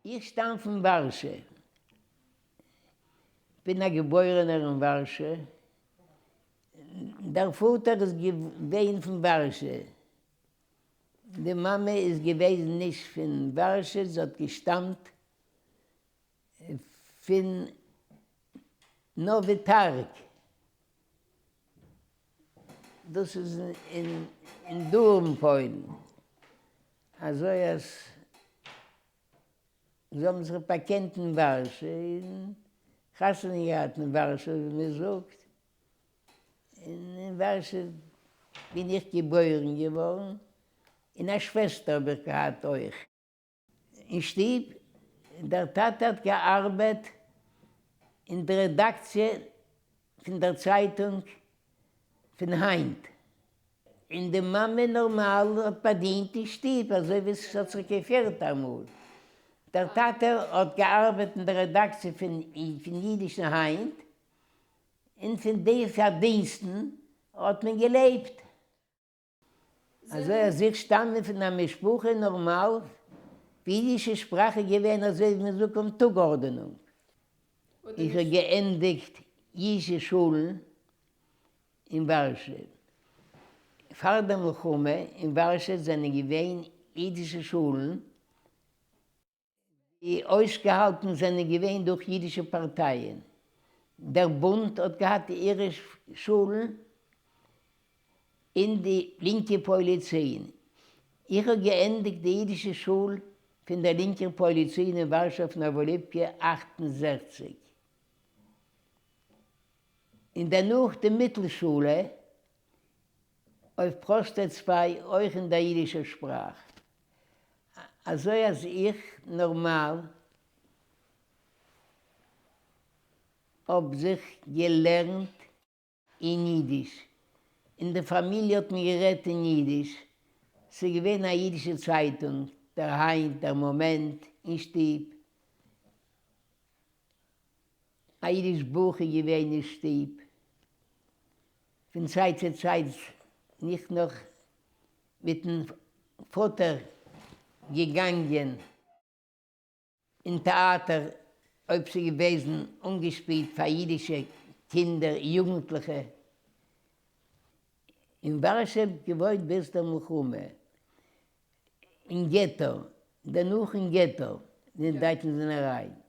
איך שטאם פון ווארשע. בין א געבוירענער אין ווארשע. דער פאטער איז געווען פון ווארשע. די מאמע איז געוועזן נישט פון ווארשע, זי האט געשטאמט פון נאוויטארג. דאס איז אין דרום פוילן. אזוי אז זיי האבן זיך באקענט אין ווארשע און חתונה געהאט אין ווארשע ווי מען זאגט, און אין ווארשע בין איך געבוירן געווארן, און א שוועסטער האב איך געהאט אויך. אין שטוב, דער טאטע האט געארבעט אין די רעדאקציע פון דער צייטונג פון היינט, און די מאמע נארמאל האט באדינט אין שטוב אזוי ווי עס האט זיך געפירט אמאל. דער טאטע האט געארבעט אין דער רעדאקציע פון אידישן היינט, און פון די פארדינסטן האט מען געלעבט. אזוי אז איך שטאם פון א משפחה נארמאל ווי אידישע שפראך איז געווען אזוי ווי מען זאגט אויף טאג ארדענונג. איך האב געענדיגט אידישע שולן אין ווארשע. פאר דער מלחמה אין ווארשע זענען געווען אידישע שולן די אויסגעהאלטן זענען געווען דורך אידישע פארטייען. דער בונד האט געהאט אירע שולן און די לינקע פועלי ציון. איך האב געענדיגט די אידישע שול פון דער לינקער פועלי ציון אין ווארשע אויף נאוואליפקע 68. און דערנאך די מיטלשולע אויף פראסטע צוויי אויך אין דער אידישער שפראך. אזוי אז איך נארמאל האב זיך געלערנט אין אידיש, אין די פאמיליע האט מען גערעדט אין אידיש, ס'איז געווען א אידישע צייטונג, דער היינט, דער מאמענט, אין שטוב, א אידיש בוך איז געווען אין שטוב, פון צייט צו צייט בין איך נאך מיטן פאטער געגאנגען אין טעאטער אויב ס'איז געוועזן אנגעשפילט פאר אידישע קינדער יוגנטליכע. אין ווארשע געוואוינט ביז דער מלחמה אין געטא, דערנאך אין געטא ווען די דייטשן זענען אריין.